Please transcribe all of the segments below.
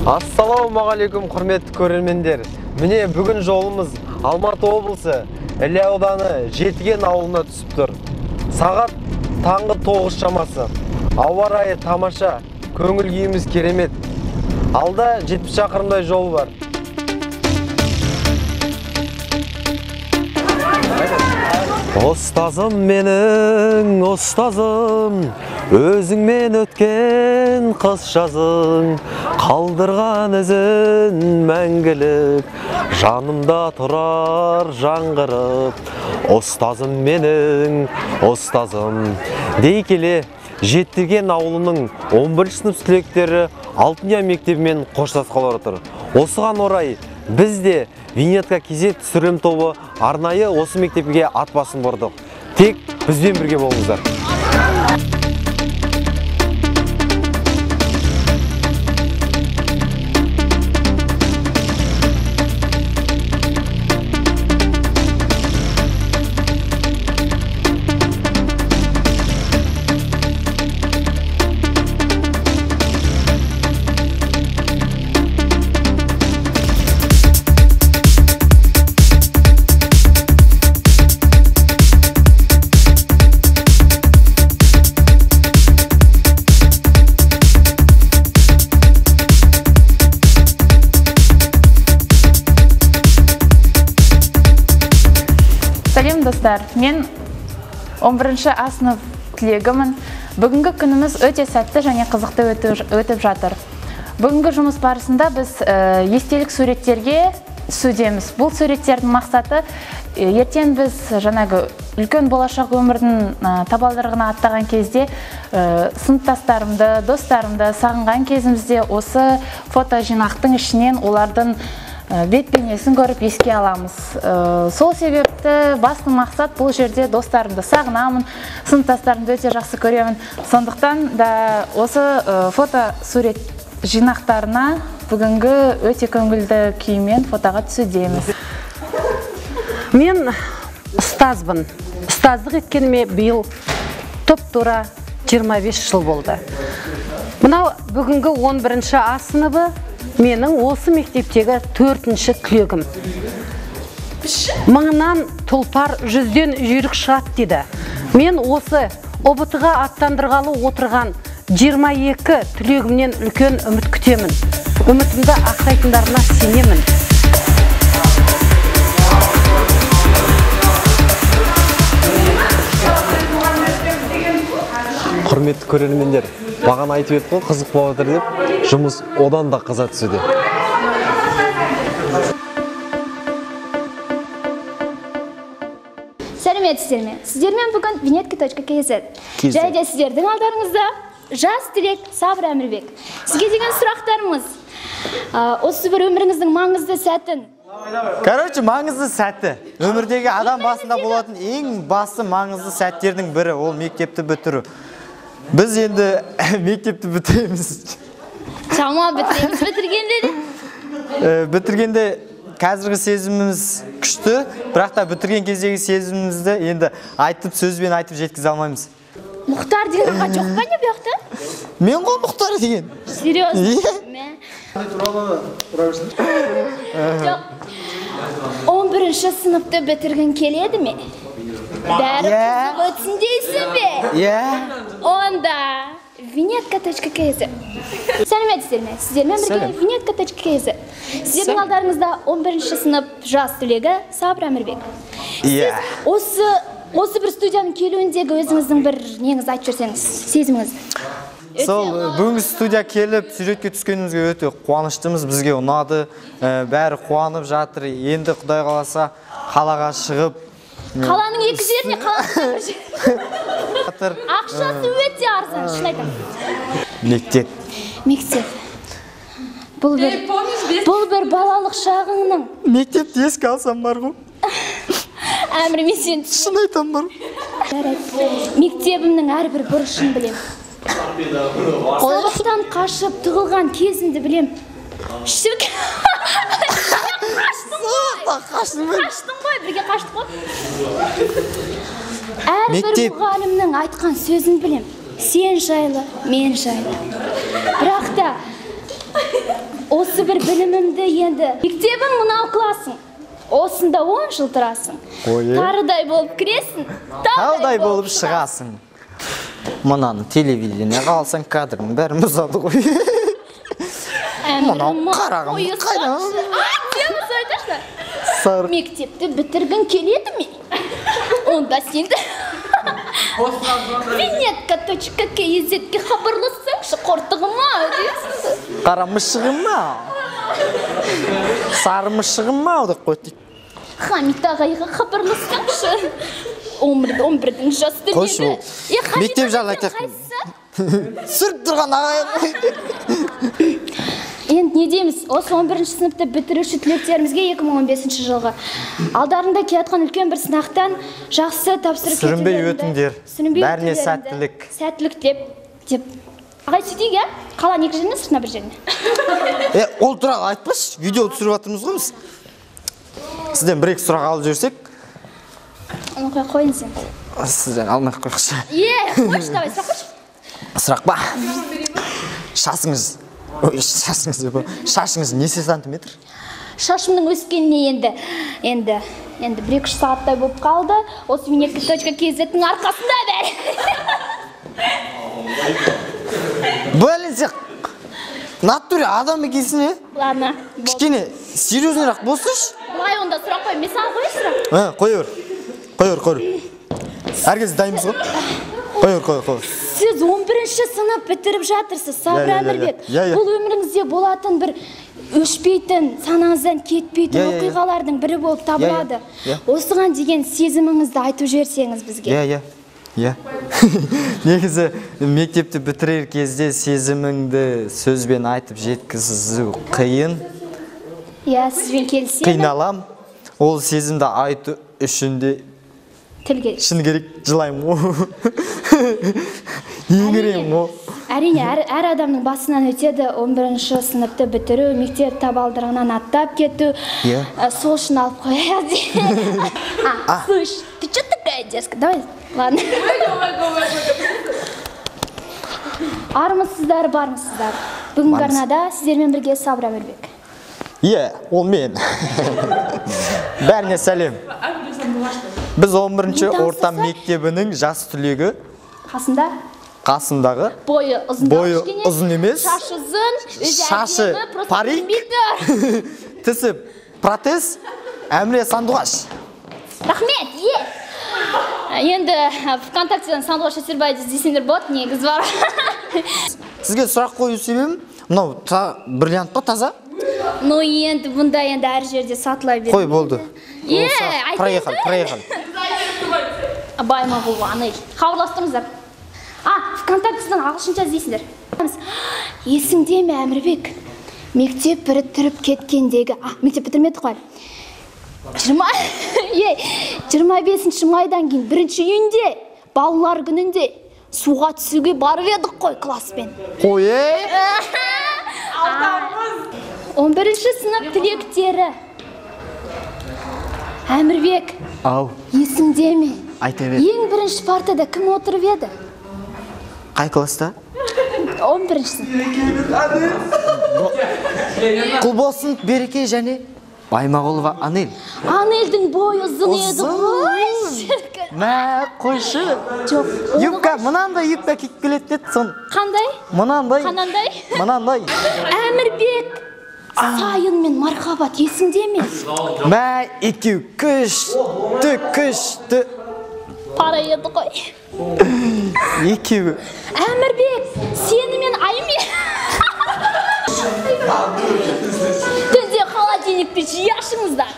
Ассалаумағалейкум, құрметті көрермендер. Міне бүгін жолымыз Алматы облысы Іле ауданы Жетіген ауылына түсіп тұр. Сағат таңғы 9 шамасы. Ауа райы тамаша, көңіл күйіміз керемет. Алда 70 шақырымдай жол бар. Ұстазым менің, ұстазым, өзіңмен өткен қыс жазың, қалдырған ізін мәңгілік, жанымда тұрар жаңғырып. Ұстазым менің, ұстазым. Дей келе, Жетіген ауылының 11 сынып түлектері Алтын ұя мектебімен қоштасқалы отыр. Осыған орай біз де Винетка KZ түсірілім тобы арнайы осы мектепке ат басын бұрдық. Тек бізбен бірге болыңыздар. Сәлем достар, мен 11-ші А сынып түлегімін. Бүгінгі күніміз өте сәтті және қызықты өтіп жатыр. Бүгінгі жұмыс барысында біз естелік суреттерге түсудеміз. Бұл суреттердің мақсаты ертең біз жаңағы үлкен болашақ өмірдің табалдырығына аттаған кезде сыныптастарымды, достарымды сағынған кезімізде осы фото жинақтың ішінен олардың бет бейнесін көріп еске аламыз. Сол себепті басты мақсат бұл жерде достарымды сағынамын, сыныптастарымды өте жақсы көремін. Сондықтан да осы фото сурет жинақтарына бүгінгі өте көңілді күймен фотоға түсудеміз. Мен ұстазбын. Ұстаздық еткеніме биыл топ-тура 25 жыл болды. Мынау бүгінгі 11-ші А сыныбы менің осы мектептегі 4-ші түлегім. Мыңнан тұлпар, жүзден жүйрік шығады дейді. Мен осы ҰБТ-ға аттандырғалы отырған 22 түлегімнен үлкен үміт күтемін. Үмітімді ақтайтындарына сенемін. Құрметті көрермендер, бағана айтып едік қой, қызық болып жатыр деп, жұмыс одан да қыза түсуде. Сәлеметсіздер ме? Сіздермен бүгін Винетка.kz. Және де сіздердің алдарыңызда жас түлек Сабыр Әмірбек. Сізге деген сұрақтарымыз, осы бір өміріңіздің маңызды сәтін. Короче, маңызды сәті. Өмірдегі адам басында болатын ең басты маңызды сәттердің бірі ол мектепті бітіру. Біз енді мектепті бітіреміз. Жама бітіреміз. Бітіргенде де? Бітіргенде қазіргі сезіміміз күшті, бірақ та бітірген кездегі сезімімізді енді айтып, сөзбен айтып жеткізе алмаймыз. Мұхтар деген аға жоқ па не бұл жақта? Мен ғой Мұхтар деген. Серьезно? Жоқ. 11-ші сыныпты бітіргің келеді ме? Бәрі қызық өтсін дейсің бе? Иә. Онда Винетка.kz. Сәлеметсіздер ме? Сіздермен бірге Винетка.kz. Сіздердің алдарыңызда 11-ші сынып жас түлегі Сабыр Әмірбек. Сіз осы бір студияның келуіндегі өзіңіздің бір неңізді айтып жіберсеңіз, сезіміңізді. Сол бүгінгі студия келіп суретке түскенімізге өте қуаныштымыз, бізге ұнады, бәрі қуанып жатыр. Енді Құдай қаласа қалаға шығып, қаланың екі жеріне, қаланың бір жеріне. Ақшасы өте арзан, шын айтамын. Мектеп. Мектеп. Бұл бір балалық шағыңның. Мектепті еске алсам бар ғой. Әмір, мен сені шын айтамын бар. Мектебімнің әрбір бұрышын білем. Сабақтан қашып тығылған кезімді білем. Шіркін. Қаштым ғой. Қаштым ғой, бірге қаштық қой. Әрбір мұғалімнің айтқан сөзін білем. Сен жайлы, мен жайлы. Бірақ та Осы бір білімімді енді. Мектебің мынау классың. Осында 10 жыл тұрасың. Тарыдай болып кіресің, таудай болып шығасың. Мынаны телевидениеға алсаң, кадрның бәрін бұзады ғой. Мынау қарағым қайда? Мектепті бітіргің келеді ме? Онда сенді Винетка.kz-ке хабарлассаңшы, қортығыма. Қара мысығыма. Сары мысығыма деп қойды. Хамит ағайға хабарлассаңшы. 11-дің жас түлегі. Мектеп жайлы айтайық. Сүріп тұрған ағай. Енді не дейміз, осы 11-ші сыныпты бітіруші түлектерімізге 2015 жылғы алдарында келатқан үлкен бір сынақтан жақсы тапсырып сүрінбей өтіңдер. Бәріне сәттілік. Сәттілік деп. Ағай, сөйтейік, иә? Қалған екі жеріне, сыртына бір жеріне. Ол туралы айтпашы, видео түсіріп жатырмыз ғой біз. Сізден бір-екі сұрақ алып жіберсек. Оны қойыңыз енді. Сізден алмай ақ қойықшы. Қойшы, давай, сұрақ қойшы. Сұрақ па? Шашыңыз. Шашыңыз неше сантиметр? Шашымның өскеніне енді 1-2 сағаттай болып қалды. Осы винетка.kz-тің арқасында бәрі. Блин, сен натуре адам екенсің, е? Ладно. Кішкене серьезныйрақ болсыншы. Былай онда сұрақ қой, мен саған қояйын сұрақ. Қоя бер. Қоя бер, қоя бер. Әр кезде дайынбыз ғой. Қоя бер, қоя бер. Сіз 11-ші сынып бітіріп жатырсыз, Сабыр Әмірбек. Бұл өміріңізде болатын бір өшпейтін, санаңыздан кетпейтін оқиғалардың бірі болып табылады. Осыған деген сезіміңізді айтып жіберсеңіз бізге. Иә. Негізі мектепті бітірер кезде сезіміңді сөзбен айтып жеткізу қиын. Иә, сізбен келісемін. Қиналам. Ол сезімді айту үшін де тіл керек. Шыны керек, жылаймын ғой. Еңіреймін ғой. Әрине, әр адамның басынан өтеді 11-ші сыныпты бітіру, мектеп табалдырығынан аттап кету. Сол үшін алып қояды. А, слышь, ты чё такая дерзкая? Давай, ладно. Армысыздар, бармысыздар. Бүгінгі арнада сіздермен бірге Сабыр Әмірбек. Иә, ол мен. Бәріне сәлем. Біз 11-ші орта мектебінің жас түлегі. Қасында? Қасындағы. Бойы ұзын. Бойы ұзын емес. Шашы ұзын, өзі шашы парик. Тісі протез. Әміре Сандуғаш. Рахмет, е. Енді ВКонтактеден Сандуғаш Өсербаевды іздесеңдер болады, негіз бар. Сізге сұрақ қою себебім, мынау бриллиант па таза? Ну енді бұнда енді әр жерде сатыла береді. Қой, болды. Е, проехали, проехали. Баймағұлова Анель. Хабарластырыңыздар. А, ВКонтактеден ағылшынша іздейсіңдер. Есіңде ме, Әмірбек? Мектеп бітіріп кеткендегі, мектеп бітірмедік қой. 25 майдан кейін 1 июньде балалар күнінде суға түсуге барып едік қой класспен. Қой, е? 11-ші сынып түлектері. Әмірбек. Ау. Есіңде ме? Айта бер. Ең бірінші партада кім отырып еді? Қай класста? 11-ші сыныпта. Құлболсын Береке және Баймағұлова Анель. Анельдің бойы ұзын еді ғой. Мә, қойшы. Жоқ. Юбка, мынандай юбка киіп келеді деді сон. Қандай? Мынандай. Қанандай? Мынандай. Әмірбек. Сайын мен Мархабат есіңде ме? Мә, екеу күшті, күшті. Пара еді ғой. Екеуі. Әмірбек, сені мен Айми. Түнде холодильникті жиі ашыңыздар.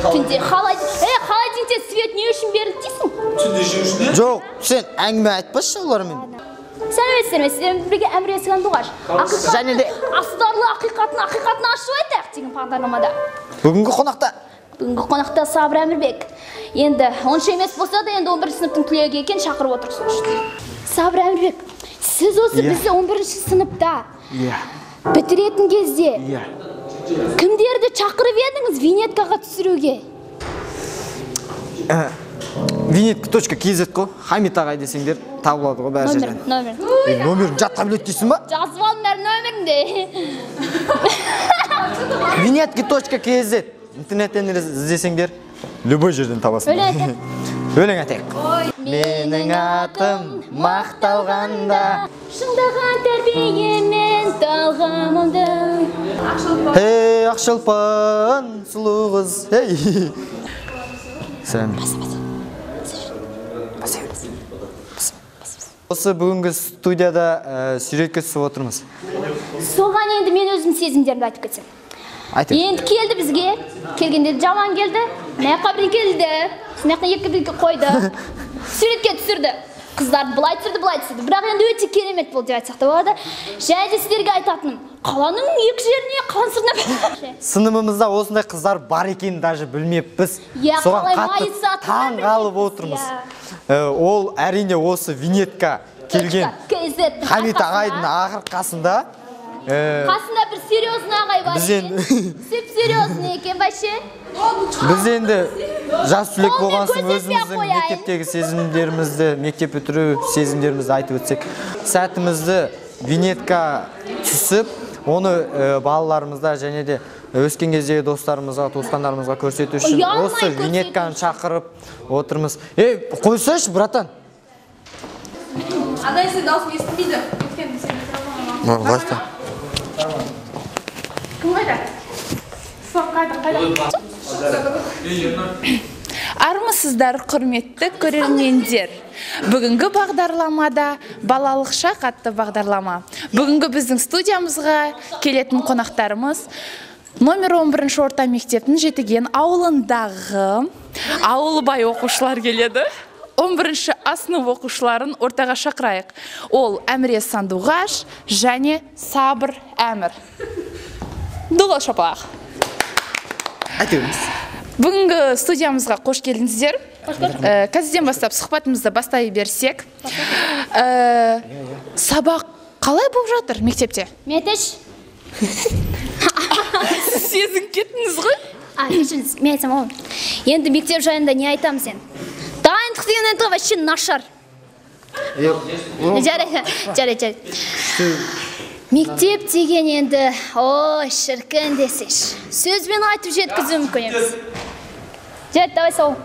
Түнде холодильникте свет не үшін берілді дейсің? Түнде жеу үшін не? Жоқ, сен әңгіме айтпашы олармен. Сәлеметсіздер ме? Сіздермен бірге Әміре Сандуғаш. Және де астарлы ақиқатын ақиқатын ашып айтайық деген бағдарламада. Бүгінгі қонақта. Бүгінгі қонақта Сабыр Әмірбек. Енді онша емес болса да енді 11 сыныптың түлегі екен, шақырып отыр сол үшін. Сабыр Әмірбек, сіз осы бізді 11 сыныпта бітіретін кезде кімдерді шақырып едіңіз винеткаға түсіруге? Винетка.kz қой, Хамит ағай десеңдер. Табылады ғой бәр жерден. Номер. Номерін жатқа біледі дейсің ба? Жазып алдым бәрі нөмірінде. Винетки.kz интернеттен іздесеңдер, любой жерден табасыңдар. Өлең айтайық. Өлең айтайық. Менің атым мақталғанда, шыңдаған тәрбиемен талғамымды. Ей, Ақшолпан сұлу қыз, ей. Сәлем. Осы бүгінгі студияда суретке түсіп отырмыз. Соған енді мен өзім сезімдерімді айтып кетсем. Айт. Енді келді бізге, келгенде жаман келді, мына жаққа бір келді, мына жақтан екі бірге қойды, суретке түсірді. Қыздарды былай түсірді, былай түсірді. Бірақ енді өте керемет болды деп айтсақ та болады. Және де сіздерге айтатыным, қаланың екі жеріне, қаланың сыртына. Сыныбымызда осындай қыздар бар екенін даже білмеппіз. Иә, соған қалай қатты майысатынын таң қалып білмеппіз, отырмыз. иә. Ол әрине осы винетка келген Точка, KZ-тің Хамит арқасында. ағайдың арқасында, Қасында бір серьезный ағай бар біз екен. енді Сеп серьезный екен вообще. Біз енді жас түлек Қолмен болған соң көрсетпей ақ өзіміздің қояйын. мектептегі сезімдерімізді, мектеп бітіру сезімдерімізді айтып өтсек, сәтімізді винетка түсіп, оны балаларымызда және де өскен кездегі достарымызға, туысқандарымызға көрсету үшін Ұялмай осы көрсету винетканы шақырып отырмыз. Ей, қойсайшы, братан. Андай сен дауысың естілмейді. Өйткені сен Власть. Кім қайда? Ислам қайда? Қайда? Армысыздар, құрметті көрермендер. Бүгінгі бағдарламада балалық шақ атты бағдарлама. Бүгінгі біздің студиямызға келетін қонақтарымыз номер 11 орта мектептің Жетіген ауылындағы ауылбай оқушылар келеді. 11 А сынып оқушыларын ортаға шақырайық. Ол Әміре Сандуғаш және Сабыр Әмір. Дұға шапалақ. Айтыңыз. Бүгінгі студиямызға қош келдіңіздер. Қазірден бастап сұхбатымызды бастай берсек. Сабақ қалай болып жатыр мектепте? Мен айтайыншы. Сезініп кеттіңіз ғой? А, кешіріңіз, мен айтсам ғой. Енді мектеп жайында не айтамыз енді? Дайындық деген енді вообще нашар. Жарайды, жарайды, жарайды. Мектеп деген енді, ой, шіркін десейші. Сөзбен айтып жеткізу мүмкін емес. Жарайды, давай сау.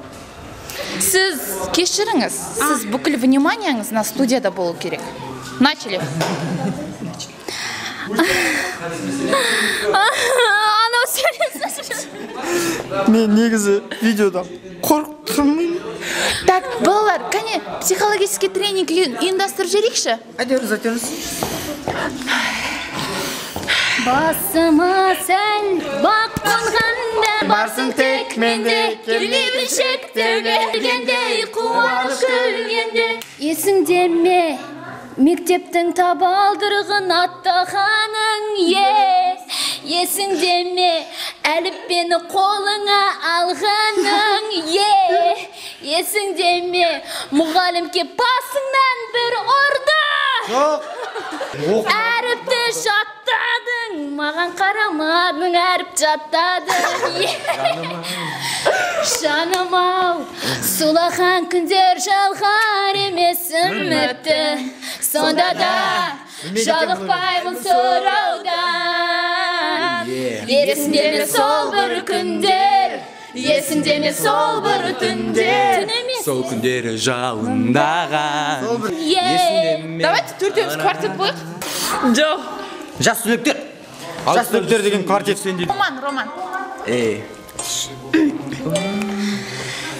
Сіз кешіріңіз, сіз бүкіл вниманияңыз на студияда болу керек. Начали. Анау сөйлесін. Мен негізі видеодан қорқып тұрмын. Так, балалар, кәне, психологический тренинг ұйымдастырып жіберейікші. Айтыңыз, айтыңыз. Басыма сәл бақ қонғанда, Барсың тек менде, келмеймін шектеуге, күлгендей қуанып күлгенде. Есіңде ме мектептің табалдырығын аттағаның, е? Есіңде ме әліппені қолыңа алғаның, е? Есіңде ме мұғалім кеп басыңнан бір ұрды? Жоқ. Әріпті жаттадың, маған қарамадың, әріп жаттадың. Жаным ау, сулаған күндер жалғар емес үмітті. Сонда да жалықпаймын сұраудан. Есіңде ме сол бір күндер, есіңде ме сол бір түндер? Түн емес. Сол күндері жалындаған. Е. Давайте төртеуміз квартет болайық. Жоқ. Жас түлектер. Жас түлектер деген квартет. Роман, Роман. Ей.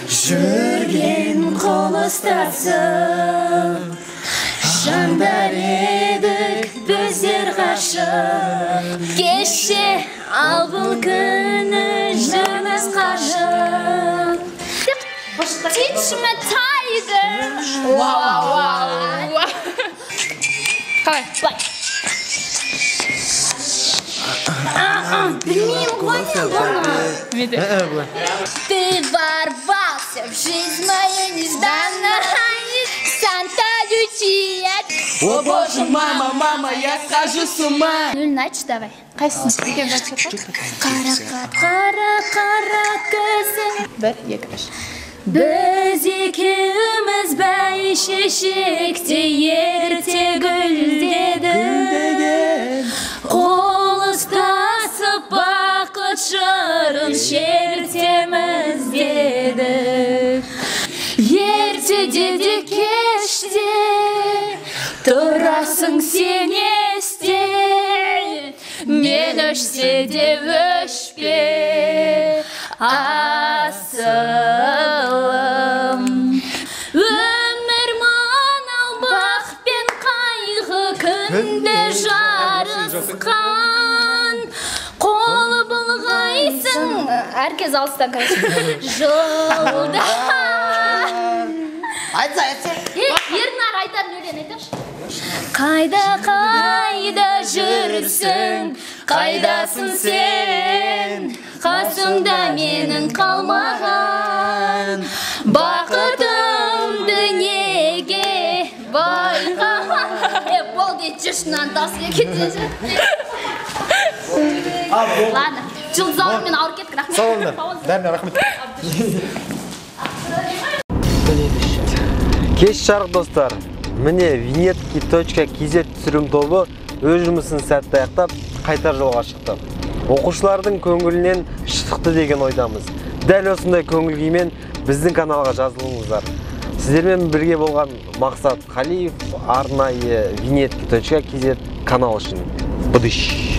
Жүрген қол ұстасып, жандар едік біздер ғашық. Кеше, ал бұл күні жүрміз қашық. Teach me tiger. Вау, вау, вау. Қалай? Былай. Білмеймін ғой мен бұны. Менде. Ты ворвался в жизнь мою нежданно. Санта Лючия. О боже, мама, мама, я схожу с ума. Нөл айтшы, давай. Қайсысын? Екеуміз айтып жатайық. Қара, қара, қара көзің. Бір, екі, үш. Біз екеуміз бәйшешектей ерте гүлдедік. Қол ұстасып бақыт жырын шертеміз дедік. Ертеде де кеште тұрасың сен есте. Мен өшсе де өшпе, асылым. Өмір мынау бақ пен қайғы күнде жарысқан. Қол бұлғайсың. Әркез алыстан, короче. Жолда. Айтса, айтса. Ернар айтатын өлең айтыңызшы. Қайда, қайда жүрсің, қайдасың сен? Қасымда менің қалмаған бақытымды неге байқамадың? Болды, жүрші, мынаны тасып кетесің. Ладно, жұлдыз ауруымен ауырып кеттік, рахмет. Сау болыңдар. Бәріне рахмет. Кеш жарық, достар. Міне винетки.kz түсірім тобы өз жұмысын сәтті аяқтап, қайтар жолға шықты. Оқушылардың көңілінен шықты деген ойдамыз. Дәл осындай көңіл күймен біздің каналға жазылыңыздар. Сіздермен бірге болған Мақсат Қалиев, арнайы винетки.kz канал үшін. Бұдыш!